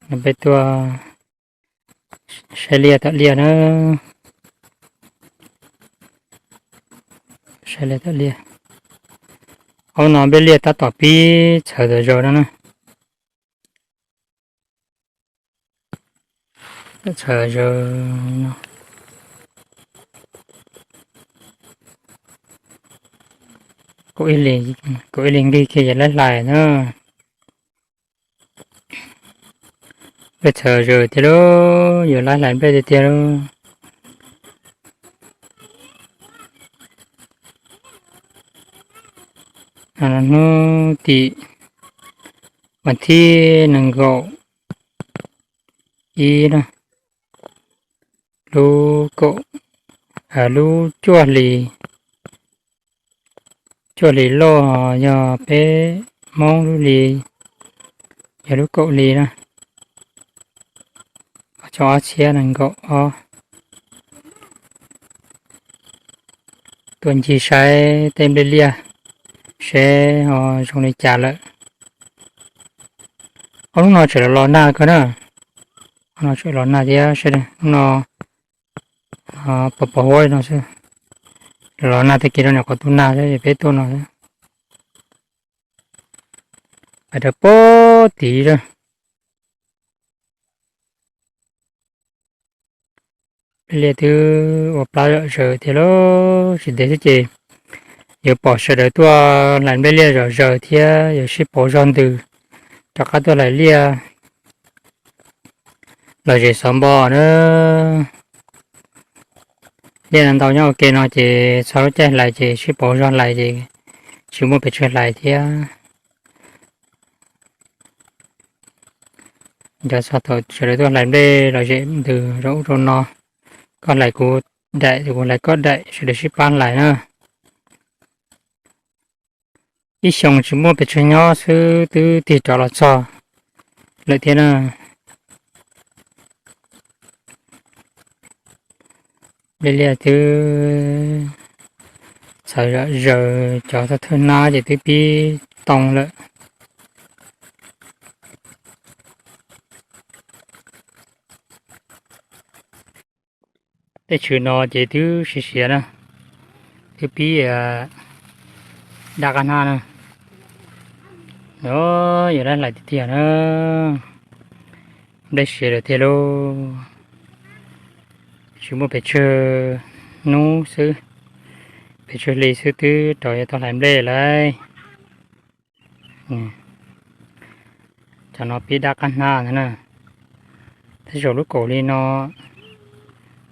Peb tuaj saib liaj tom liaj na. Saib liaj tom liaj. Ob no nplej liaj tab tom pib txhawv zom zaws no na. Txhawv zom zaws no. Kuv ib leeg nqig kiag yawg laib hlais na. Nplej txhawv zom zaws tiag lauj, yawg laib hlais nplej tiag tiag lauj. Hnub tim vas thib nees nkaum ib na, lub kaum, lub cuaj hli, cuaj hli lauj, yog peb Hmoob lub hli yog lub kaum hli na, ob txhiab nees nkaum ob. Tuaj ncig saib tej nplej liaj seb ho zoo li cas lawm. Ob hnub no tseem los los nag kawg na. Ob hnub no tseem los nag thiab, sab hnub no pos pos huab li no xwb. Los los nag tag kis rau nim qhov tu nag xwb, peb tuaj no xwb. Pais rau pem tid a. Nplej liaj twb ua plab zom zaws tiag lauj, tsis ntev xwb ces yuav pom sawv daws tuaj hlais nplej liaj zom zaws thiab yuav sib pauv zog ntws rov qab tuaj hlais liaj lom zem xov npo na. Liaj no ntau nyob ua ke no ces txog lub caij hlais ces sib pauv zog hlais ces tsis muaj pes tsawg hlais thiab. Nco txog thaum sawv daws tuaj hlais nplej lom zem ntws rau ub rau no, koj hlais kuv daim, kuv hlais koj daim, sawv daws sib pab hlais na. Ib xyoo tsis muaj pes tsawg nyob xwb twb tig rov los txog lawm thiab na. Nplej liaj twb txhawv zom zaws, cov thawj hnab ces twb pib too lawm. Tej tshwm no ces twb siav siav na, twb pib daj qab hnab na. Yog dab hlais tiag tiag na, nplej siav lawm tiag lauj. Tsis muaj pes tsawg hnub xwb, pes tsawg hli xwb twb rov yuav tau hlais nplej lawm. Cov no pib daj qab hnab ntag na. Tej zaum lub kaum hli no,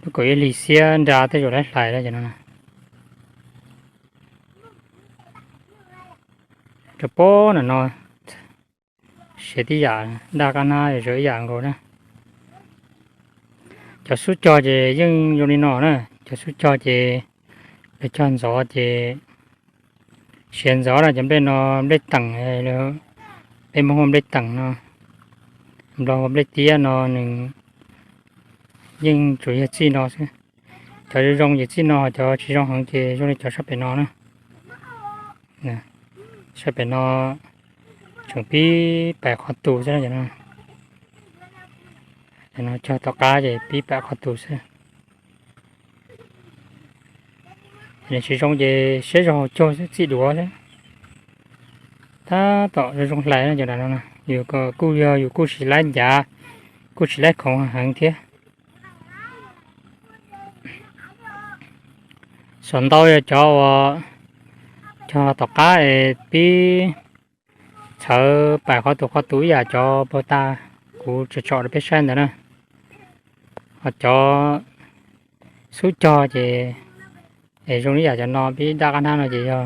lub kaum ib hli xiab nra tej zaum lawv hlais cov no. Rau pob no no, siav tib yam, daj qab hnab zom zaws ib yam nkaus na. Cov xub cog ces yeej zoo li no na, cov xub cog ces lawv cog ntxov ces siav ntxov na, cov nplej no nplej teem, peb Hmoob hu nplej teem no, Nplog hu nplej tiab no nws yeej tsuas yog txij no xwb. Cov zoo zoo ces txij no, cov tsis zoo heev ces zoo li cov sab pem no na. Sab pem no tseem pib pais qhov tus xwb no. Cov no cog tom qab ces pib pais qhov tus xwb. Nws tsis zoo ces siab zog haus caug xwb, txij duav xwb. Tab tom zoo zoo hlais no, cov no yus kuj yog yus kuj tsis laib ncav, kuj tsis laib khoov heev thiab. Xov ntau yog cov uas cog tom qab es pib txhawv pais qhov tus qhov tus ib yam cov puag ta kuv tsom tsom rau peb saib ntawd na. Ho cov xub cog ces es zoo ib yam cov no pib daj qab hnab no ces yog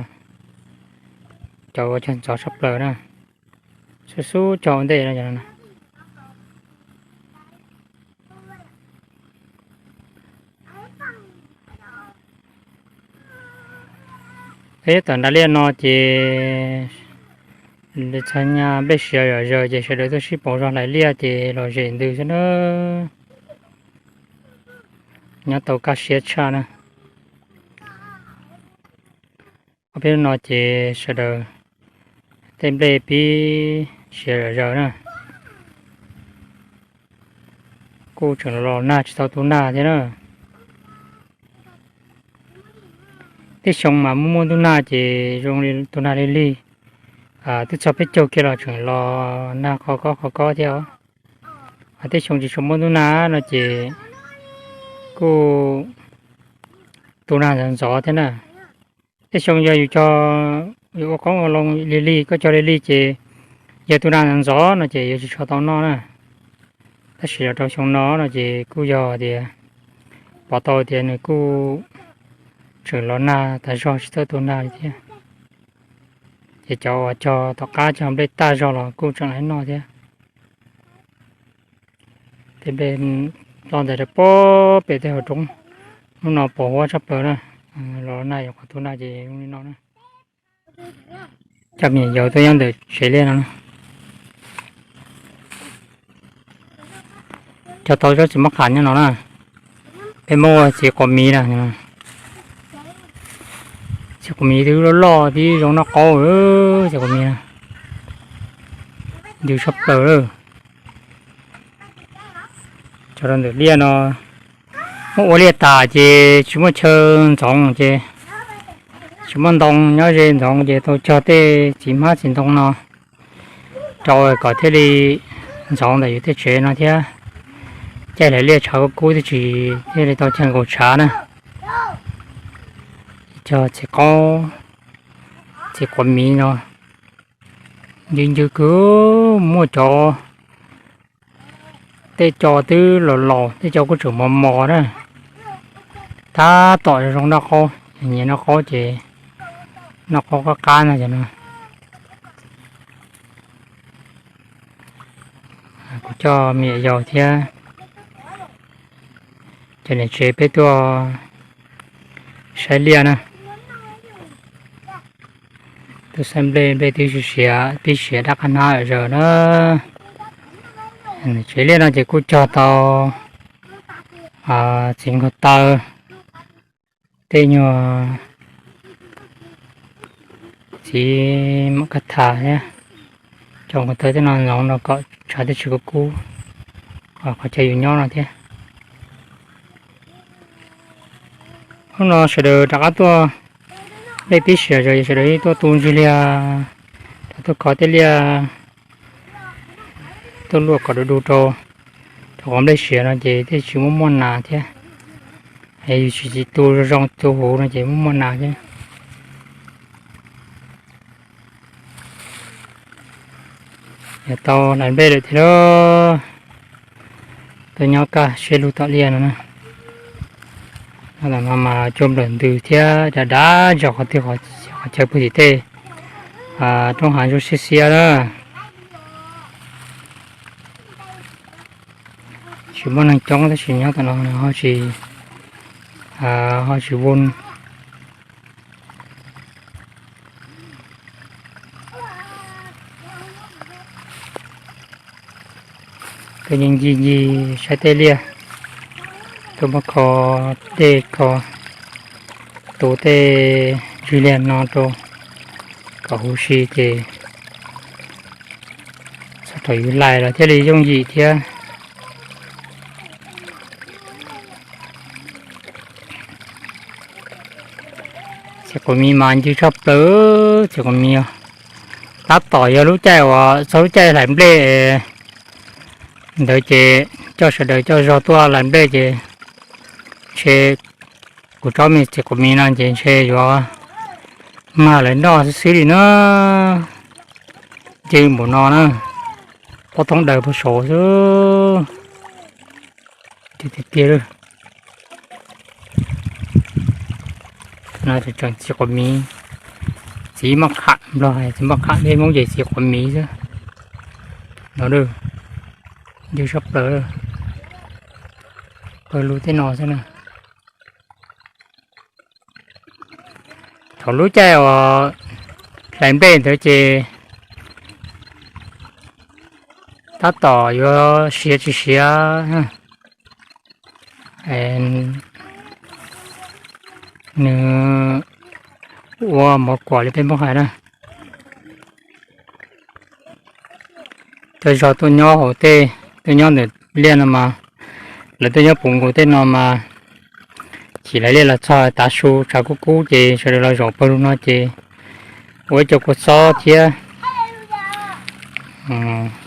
cov uas cog ntxov tshaj plaws na. Xub xub cog ua ntej no. Peb tom nram liaj no ces txog nyab nplej siav zom zaws ces sawv daws tuaj sib pauv zog hlais liaj ces lom zem ntws xwb na. Nyob tau kaj siab tshaj na. Ob peb hnub no ces sawv daws tej nplej pib siav zom zaws na. kuj tseem los nag tsis tau tu nag thiab na. Tej xyoo mas muaj muaj ntuj nag ces zoo li tu nag li lig, twb txog peb caug kiag los tseem los nag qhov kob qhov kob thiab os. Tej xyoo tsis tshua muaj ntuj nag no ces kuj tu nag ntxov ntxov thiab na. Tej xyoo yog yus cog, yus ua qoob ua loo lig lig, koj cog lig lig ces yog tu nag ntxov ntxov no ces yuav tsis tshua tau noj na. Tab sis los rau xyoo no no ces kuj yog tias pom tau tias nws kuj tseem los nag tas zog tsis txawj tu nag li thiab. Ces cov uas cog tom qab cog nplej tag zog los kuj tseem los noj thiab. Tej nplej ploj ntais rau pem tej hauv roob, hnub no pos huab tshaj plaws na, los nag yog qhov tu nag ces zoo li no na. Cov me nyuam yaus tuaj nyob ntawm tsev liaj no, cog tau tsob txiv mab qham nyob no na. Peb muab ua txiv quav miv na. Txiv quav miv twb loj loj tib zoo noj qaub, txiv quav miv na, ntws tshaj plaws lawm. Cog rau ntawm liaj no, muab ua liaj tas ces tsis muaj chaw ntxoov ces, tsis muaj ntoo nyob ze ntxoov ces tau cog tej txiv hmab txiv ntoo no rau kom thiaj li ntxoov ntawm yus tej tsev no thiab. Caij hlais liaj tshav kub kub thiaj tsis thiaj li tau cog nkaus tshav na. Cog txiv qaub, txiv quav miv no, ncw ncw kawg, muaj cov tej co twb los laus, tej co kuj tseem mos mos na. Tab tom zoo noj qaub, nyiam noj qaub ces noj qaub qab qab no cov no. Kuv coj me nyuam yaus thiab cov niam tsev peb tuaj saib liaj na. Tuaj saib nplej, nplej twb siav siav pib siav dab qab hnab lawm zaws na. Tsev liaj no ces kuj cog tau txiv nkaug taw, tej nyuag txiv mam kaj thas thiab, cov nkaug taw tej no ntxoov no kom tshav thiaj tsis kub kub, qhov chaw yus nyob no thiab. Hnub no sawv daws rov qab tuaj, nplej pib siav zaws sawv daws tuaj tu ntsis liaj, rov tuaj kho tej liaj, tuaj luaj kom du du rau, rau qhov nplej siav no ces thiaj tsis muaj muaj nas thiab. Yus tsis tsis tu zoo tu huv no ces muaj muaj nas thiab. Yog tau hlais nplej lawm thiab lauj. Tuaj nyob kaj siab lug tom liaj no na. Nyob tom no mas cua nplawm ntws thiab dav dav zog qhov twg qhov chaw puag tim tej roob hav ntsuab xiab xiab na. Tsis muaj neeg coob tab sis nyob tom no ho tsis, ho tsis vun. Tuaj ncig ncig ncig saib tej liaj, tuaj muab kho dej kho, tu tej ntsis liaj no rau kom huv si ces txog thaum yus hlais los thiaj li yooj yim thiab. Txiv quav miv mas ncw tshaj plaws, txiv quav miv. Tab tom yog lub caij uas txog lub caij hlais nplej ntawd ces coj sawv daws coj zog tuaj hlais nplej ces ntshe kuv tsob me txiv quav miv no ces ntshe yuav mag lawv noj xwb xwb li na. Ncw npaum no na, pob thoob daws puag saud xwb. Tiag tiag tiag lawm. No tseem txiv quav miv, txiv maj qham, Nplog hais txiv maj qham, peb Hmoob ces txiv quav miv xwb. No, ncw sab plaws, pawg lug tej no xwb na. Thaum lub caij uas hlais nplej ntawd ces tab tom yuav siav tsis siav, nws ua mov kuam li peb Hmoob hais na. Cov zog tuaj nyob hauv tej, tuaj nyob ntawm liaj no mas Lawv tuaj nyob puv nkaus tej no mas chim lawv liaj los txog tav su tshav kub kub ces sawv daws los zaum pawg lug no ces ua ib co kua txob thiab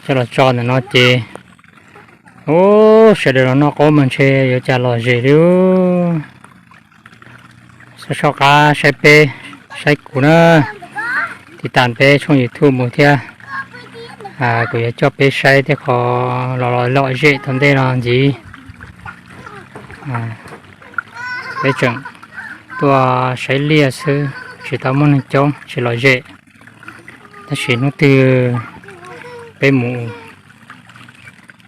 coj los tso ntawm no ces, u, sawv daws los noj qaub mas ntshe yuav cas lom zem li. Soj soj qab saib peb, saib kuv na, tiv tam peb tshooj YouTube mus thiab. Kuv yuav coj peb saib tej qho los los lom zem tom ntej no ntxiv. Peb tseem tuaj saib liaj xwb, tsis tau muaj neeg coob, tsis lom zem. Tab sis hnub twg peb mus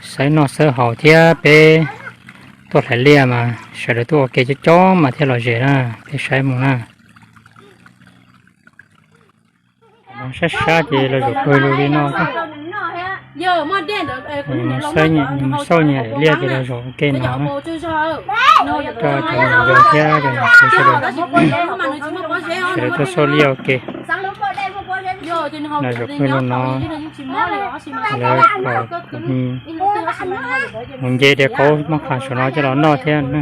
xawb noj xawb haus thiab peb tuaj hlais liaj mas sawv daws tuaj ua ke coob coob mas thiaj lom zem na, peb saib mus na. Sab sab ces los zaum pawg lug li no. Mus xauj nyias liaj ces los zaum ua ke no na. Coj cov niam yau thiab cov niam txiv sawv daws, sawv daws tuaj xauj liaj ua ke. Los zaum pawg lug no, lawv kom mus nce diav qaub maj qhas saum no coj los noj thiab na.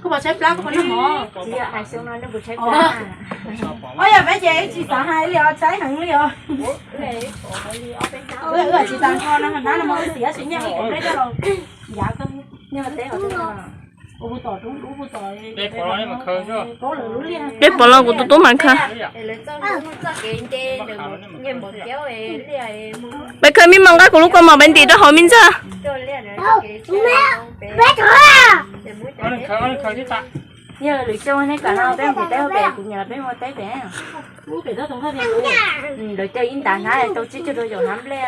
Kuv pom tshaib plab, kuv pom nag hmo. Ob yog peb ces tsis xav hais li os, tshaib heev li os. Tsis tas nrho no, hnab no mas wb xiav sis nyiaj ib kom nplej coj los yav kawg. Peb pom los kuv tus tub mas khaws. Peb khaws me mos nqa kuv lub kaus mom peb ntim rau hauv me ntxawg. Yog lwm xyoo nej kam no peb mus teb pem, kuv nyiam los peb mus teb pem. Lawv caw ib ntas hnab tau tsib caug rau caum hnab nplej.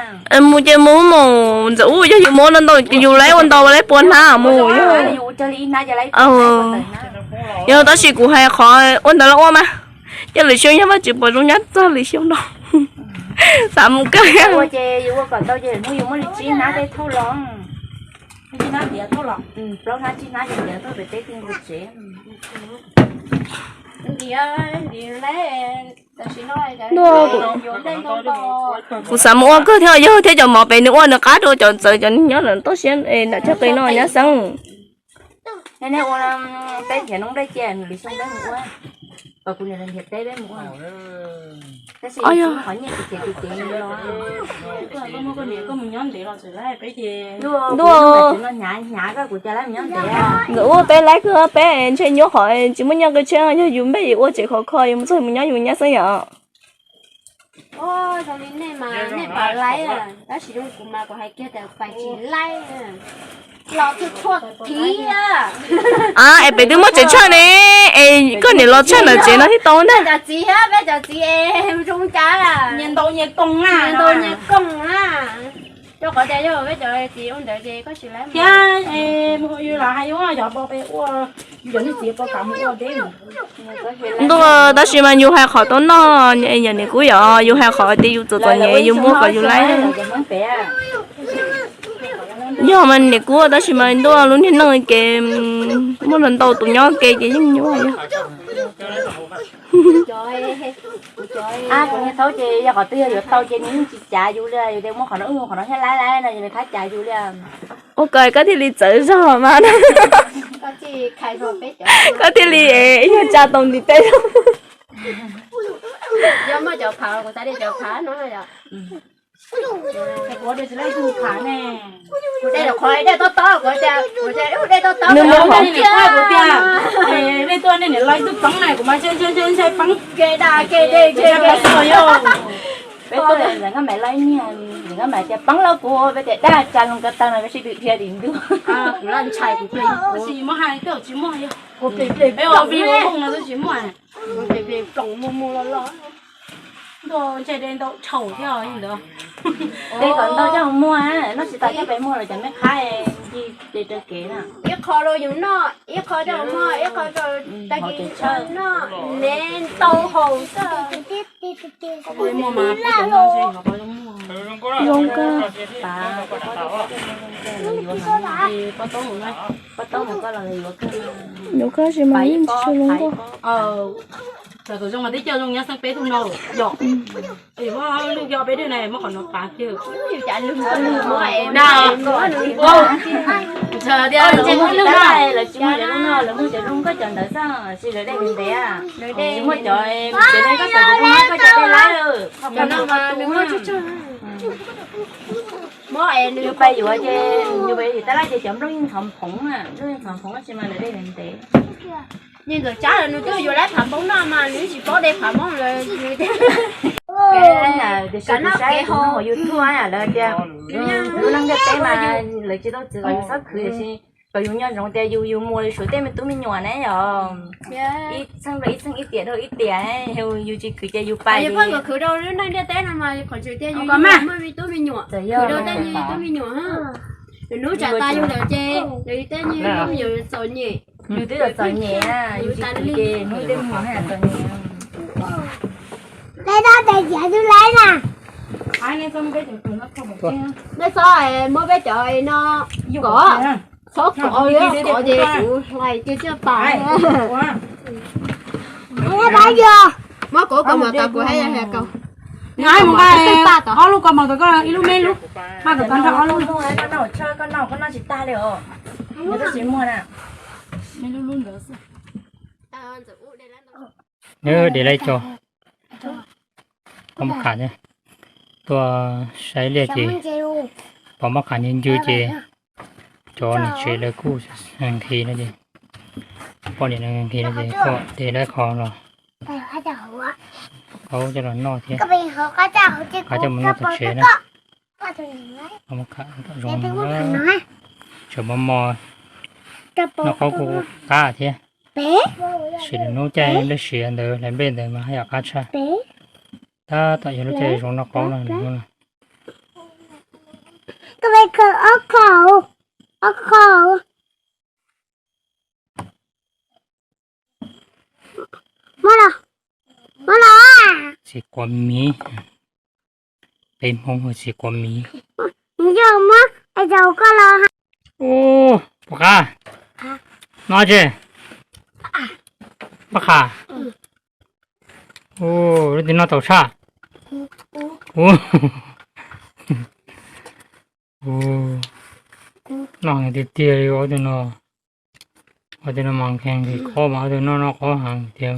Mus ces mus mus ntxawm ub, yog yus mus ua ntau ces yus laib ua ntau laib pua hnab mus. Yog tab sis kuv hais qhov ua ntawd los ua mas, coj lwm xyoo yog Vajtswv pom zoo nyob txog lwm xyoo no. Xav mus kawg. Kuv xav mus ua kawg thiab, yog thiab cov mov pem nws ua nws qab rau cov txawv cov nyob lawm toj siab nram tshaj qi no nyab xeeb. Nej ua peb nrhiav noob nplej cia lwm xyoo peb mus ua, kom kuv niam lawv nrhiav teb peb mus ua. Tab sis qhov nyiaj kuv tias kuv tias ntuj, hnyav hnyav koj kuv cas lab mus nyob ntev. Ntawm ub peb laib kawg, peb ntshe nyuaj qhov tsis muaj nyiaj qi tshiab, yog yus npej yus ua tsev khov kho yus mus txog mus nyob yus nyab xeeb yom. Zoo li nej mas nej pom laib, tab sis zoo kuv mas kuv hais kiag tias pais tsis laib, los txhua txhua thiv. Es pem twb muaj tsev tshaj ne, es koj niam los tshaj ntawm tsev no thiab tau ntag. Peb cov txiv, peb cov txiv es zoo cas, nyias ntaus nyias koog na, nyias ntaus nyias koog na. Rau qhov tias yog peb cov txiv ua ntawd ces koj tsis laib thiab. Yus los hais yus cov pog peb ua, yus cov niag txiv pog kam mus ua deb. Ntuj, tab sis mas yus hais qhov tau noj, yog niam kuv yog yus hais qhov tias yus txom txom nyem yus muab kom yus laib. Yog mas niam kuv, tab sis mas ntuj lub niag neej ces muaj ntau tus nyob ke ces yeej nyuaj yog. Kuv niag thaub ces yog qhov twg yog yuav tau ces nws yeej tsis cav yus li, yus tias muab qhov no wb mus qhov no thiab laib laib no ces nws thab cav yus li. Ua koj, koj thiaj li txawv zog mas. Koj thiaj li ib nyuag tsa tau ntiv teb. Nws mus hauv. Peb tuaj nkaj mam loj niag, nkaj mam tias poob lauj kuv, peb tias dab tsa loo ko taw no peb sib dhia dim ntuj. Peb kom ntau coj muag, noj tsis tas coj peb muag los cov mej qhab ncig pes raws kev na. Qho rau yus noj, ib qho rau mog, ib qho rau tag kis noj, me ntau haus xwb. Zoo kawg. Yuav koj tsis mas yeej tsis zoo kawg. Txawm kom zoo mas twb coj zoo nyob xeeb peb tug no yom. Muab lub coj peb dej na, muab qhov no pav kiag. Tias lub no lawv tsis muaj cov lub no, lawv muaj cov lub koj cov ntawd xwb, tsis lawv dej ntev ntev. Tsis muaj cov, cov no koj xav cov lub no koj cov dej laib lawm. Cov no mas nws muaj tsawg tsawg. Yus pais yuav ces yus pais yuav tab laj ces cov nplooj yeej ntxhov phoov, nplooj yeej ntxhov phoov tsis mas lawv dej ntev ntev. Niag ntxawm Tsab los nws twb yuav lawv phav npoo noj mas nws tsis paub de phav Hmoob lawm. Tiam sis kuv saib kuv nyob hauv YouTube lawv tias lub neej ntiaj teb mas lawv tsis tau txwv kom yus txhob khwv, tiam sis kom yus nco ntsoov tias yus yus muaj suav tej me tub me nyuam na yom. Ib txheej rau ib txheej, ib tiam rau ib tiam, yus tsis khwv ces yus pais. Yus pheej kom khwv rau lub neej ntiaj teb no mas qhov tseem tias yus muaj me tub me nyuam, khwv rau tej me tub me nyuam. Lwm hnub tsam tas yus lawm ces lawv tej me tub me nyuam txom nyem. Yus twb txom nyem, yus tsis khwv ces hnub tej me nyuam txom nyem. Nej txhob muab peb cov no kov, txhob kov, kov ces kuv hlais kiag tsiaj tas. Muab kov kov mos tas kuv hais yog kov. Ob lub kov mos tas koj ib lub me lub, maj kom kov nrog ob lub. Koj noj tsis tag li os. Nws tab sis muag na. Me lub lub ntawd xwb. Nws de laib cov, pom maj qam thiab, tuaj saib liaj ces pom maj qam ncw ncw ces cov niam tsev lawv kuj nqhis no ces, poj niam lawv nqhis no ces kuj de laib qhov los, qhov coj los noj thiab, qhov coj mus noj tom tsev na. Pom maj qam zoo, tseem mos mos, noj qab kuj qab thiab. Sim lwm hnub caij nplej siav ntawd hlais nplej ntawd mas haj yam qab tshaj. Tab tom yog lub caij zoo noj qaub no. Txiv quav miv, peb Hmoob hu txiv quav miv. Ub, pom qab, noj tsi, maj qam. Ub, lub twg noj tau tshaj. Ub, noj heev tiag tiag li ob tug no. Ob tug no mas nqhis nqhis qaub mas ob tug noj noj qaub heev tiag.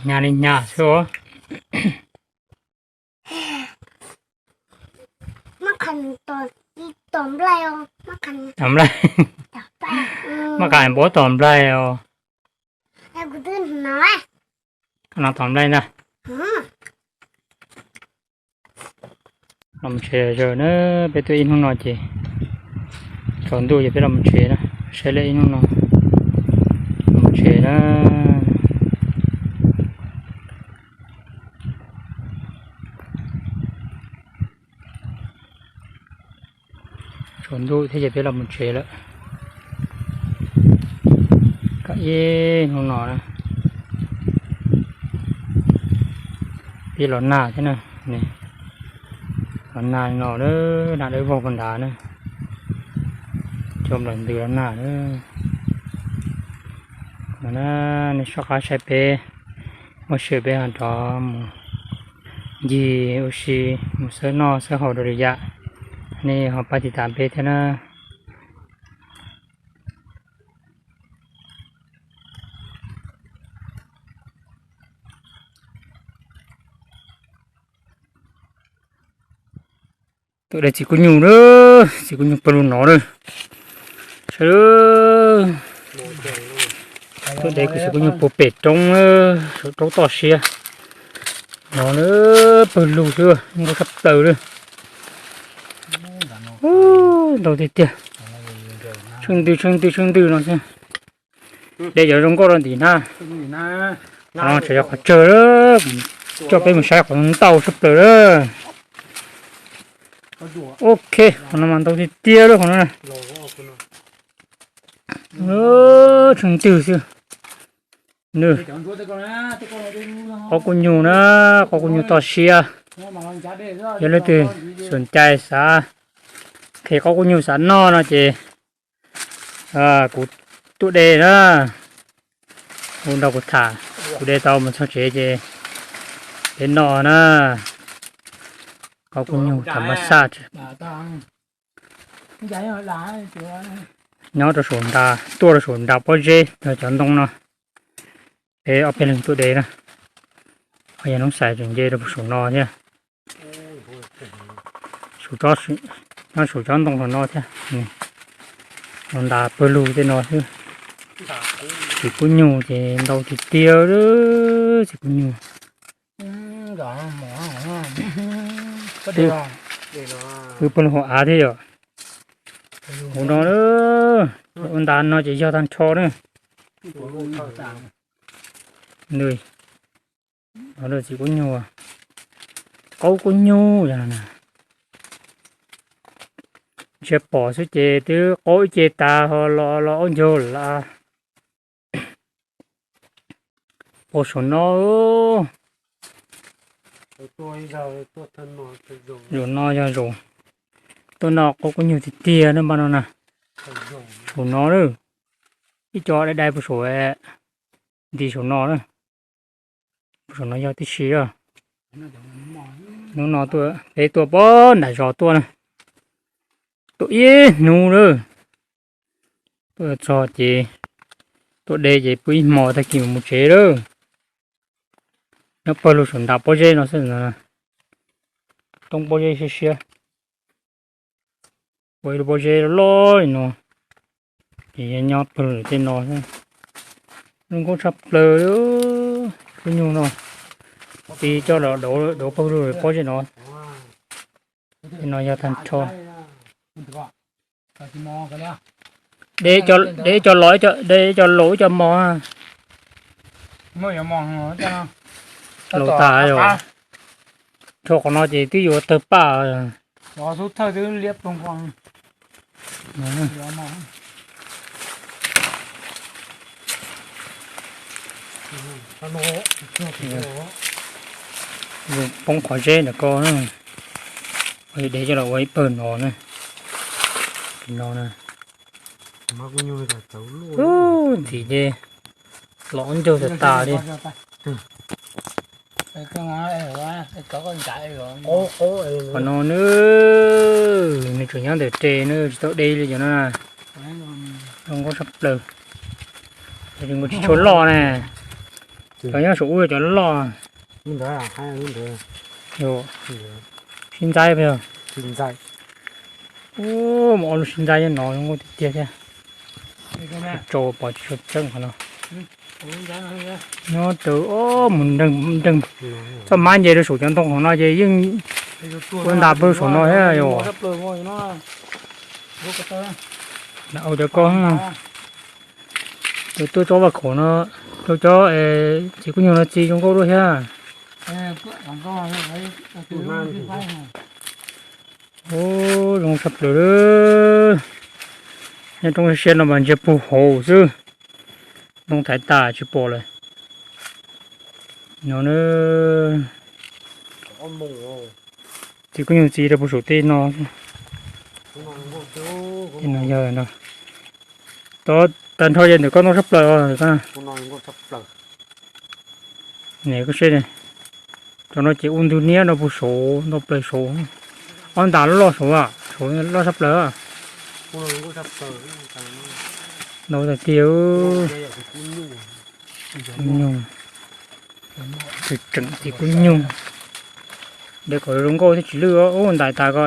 Nyas li nyas xwb. Tom nplaig, maj qam npov tom nplaig os. Koj no tom nplaig ntag. Los mus tsev zog na, peb tuaj ib hnub no ces tsaus ntuj ces peb los mus tsev na, saib lawm ib hnub no los mus tsev na. Tsaus ntuj thiab ces peb los mus tsev lawm. Koj ib hnub no na, peb los nag thiab na, los nag no na, nag dawb vog puag nrad na, coj nplaim ntws los nag na. No na, nej soj qab saib peb ua si, peb ho rov mus ncig ua si, mus xawb noj xawb haus rau lwm yam, nej ho pab tiv tas peb thiab na. Tuaj de txiv kuj nyuj na, txiv kuj nyuj pawg lug no na. Saib, tuaj de kuv txiv kuj nyuj puag pem roob, saum roob toj siab no na, pawg lug xwb, nkauj tshaj plaws li. Ub, ntau tiag tiag. Tsheej ntws tsheej ntws tsheej ntws no xwb. De cov zoo nkauj rau ntim na. Qhov no tseem yog qhov tsawg lawm, coj peb mus saib qhov ntau tshaj plaws lawm. Ok, qhov no mas ntau tiag tiag lawm qhov no. Tsheej ntws xwb. Nws, qaub kub nyug na, qaub kub nyug toj siab. Yog leej twg xom cai xav khe qaub kub nyug xav noj no ces kuv tuaj de na, hu nrog kuv tham, kuv de tau mus txog tsev ces peb noj na. Qaub kub nyug tham mab xaj nyob rau saum nra, tuaj rau saum nra pob zeb yog cov ntoo no. Peb ob peb leeg tuaj de na. Ho yog noob xais tseem nce rau saum no thiab. Nyob saum cov ntoo saum no thiab. Los ntas pawg lug tej no xwb. Txiv kub nyug ces ntau tiag tiag, txiv kub nyug. Wb pawg lug hauv av thiab yom. Hauv no, ua ntas no ces yog tag nrho na. Nws, txiv kub nyug, qaub kub nyug yog no na. Ntsia pom xwb ces twb qaub ib ce tas ho los los aub ncaug lawm. Pos saum no, zaum no yog zaum tuaj noj qaub kub nyug tiag tiag na npaj no na. Saum no lawm, ib co dai dai puag saum, nti saum no na. Puag saum no yog tib si. Hnub no peb tuaj pem nram zos tuaj na, tuaj ib hnub lawm. Tuaj txog ces tuaj de ces pw ib hmo tag kis mam mus tsev lawm. Nyob pawg lug saum nram pob zeb no xwb, toob pob zeb siab siab. Ua ib lub pob zeb loj loj li no, ces nyob pawg lug tej no xwb. Zoo nkauj tshaj plaws, kub nyug no, tis coj los dauv pawg lug pob zeb no. Tej no yog tag nrho. De cov laus ib co mos. Laus tas yom. Rau qhov no ces twb yuav tawg paj. Poob qhov zeb ntawm ko, de coj los ua ib pawg no na. No, ntxim ces los ncaug tas tas li. Qhov no nws, nws tseem nyob ntawm tes, nws tsis tau de li cov no. Zoo nkauj tshaj plaws. Tus tsis tshua loj ne, cov nyob saum ub yog cov loj. Sib ntxaib, ub, muaj ob lub sib ntxaib nyob no, zoo nkauj tiag tiag thiab. Tso pom tsis tshua tseeb qhov no. Nyob raws ob mus nreeg nreeg, txoj mab nce rau saum cov ntoo hauv no ces yeej ua ntas pawg saum no thiab yom. Au cov ko, tuaj tsob vaj khaum no, rau cov txiv kub nyug no txi zoo nkauj dua thiab. Ub, zoo tshaj plaws li. Nyob roob siab no mas ntsia puag hauv xwb, ntoo thaiv tas tsis pom lawm. No, txiv kub nyug txi rau puag saum tej no. Tej no yog no, tag nrho yog ntawm koj ntoo tshaj plaws os. Niam koj seb, cov no ces ua ntug niab no puag saud ntau plaws saud. Ob ntas loj saud, saud loj tshaj plaws. Ntau tiag tiag. Nyug, tseem txiv kub nyug. De kom zoo nkauj thiab tsis lwj. Ub, ntais tas ko.